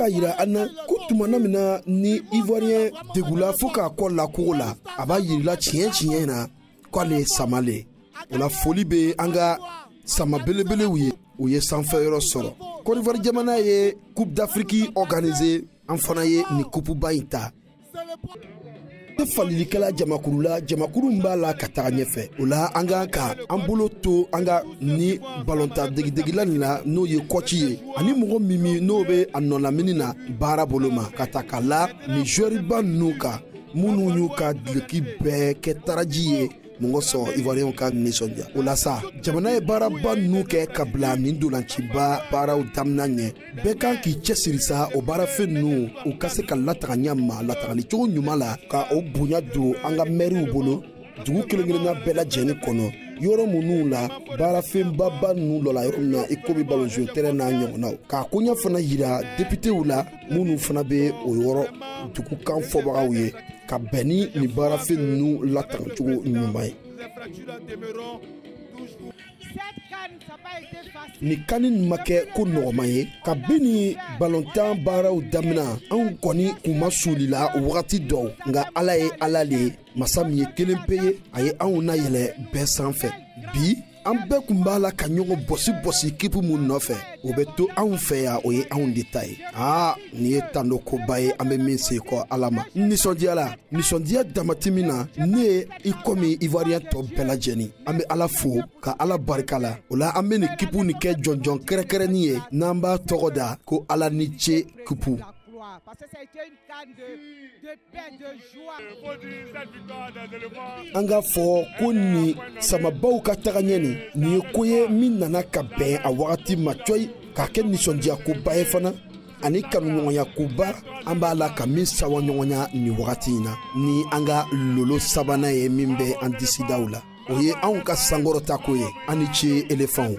k'a yira an na ko tumana min na ni Ivoirien degula fo k'a kɔ la kogo la, a b'a yirila tiɲɛ tiɲɛ na k'ale ye sama le. O la foli bɛ an ka sama belebelew ye, u ye sanfɛyɔrɔ sɔrɔ. Côte d'Ivoire jamana ye Coupe d'Afrique organisé, an fana ye nin coupe ba in ta. Falilikɛla jamakulu la, jamakulu min b'a la ka taga ɲɛfɛ, o la an kan ka an bolo to an ka ni balontan degidegila nin la, n'o ye kɔci ye, ani mɔgɔ min n'o bɛ a nɔlamini na baara bolo ma, ka ta ka la nin joueur ninnu kan minnu y'u ka duloki bɛɛ kɛ taraji ye mɔgɔ sɔrɔ Ivoiriyɛnw ka nisɔndiya. O la sa, jamana ye baaraba ninnu kɛ ka bila nin dolanciba baaraw daminɛ ɲɛ. Bɛɛ kan k'i cɛsiri sa o baarafɛn ninnu u ka se ka lataga ɲɛ ma latagali cogo ɲuman la, ka o bonya don an ka mɛriw bolo dugu kelen kelenna bɛɛ lajɛlen kɔnɔ, yɔrɔ minnu la baarafɛnbaba ninnu lɔ la yɔrɔ min na, i ko bɛ balonzo terrain n'a ɲɔgɔnnaw, k'a koɲɛ fana yira députéw la minnu fana bɛ o yɔrɔ dugu kan fɔbagaw ye, ka bɛn ni nin baarafɛn ninnu latagacogo ɲuman ye. Nin CAN nin ma kɛ ko nɔgɔman ye. Kabini balontan baaraw daminɛ, anw kɔni kun ma suli la wagati dɔw, nka Ala ye Ala le ye, masa min ye kelen pe ye, a ye anw nayɛlɛ bɛɛ sanfɛ. Bi an bɛɛ kun b'a la ka ɲɔgɔn bɔsi bɔsi kipu mun nɔfɛ, o bɛ to anw fɛ yan, o ye anw de ta ye. Aa, nin ye tando koba ye an bɛ min se kɔ Ala ma. N nisɔndiyala, nisɔndiya damati min na, ne ye i komi Ivoirien tɔ bɛɛ lajɛlen, an bɛ Ala fo ka Ala barika la. O la an bɛ nin kipu nin kɛ jɔnjɔn kɛrɛnkɛrɛnnin ye, n'an b'a tɔgɔ da ko Ala ni ce kipu. An k'a fɔ ko nin samabaw ka taga ɲɛ nin, nin ye ko ye min nana ka bɛn a wagati ma cɔyi, k'a kɛ nisɔndiya koba ye fana ani kanuɲɔgɔnya koba an b'a la ka min sawa ɲɔgɔnya nin wagati in na, ni an ka lolo sabanan ye min bɛ an disidaw la, o ye anw ka sankɔrɔta ko ye. An ni ce elefanw.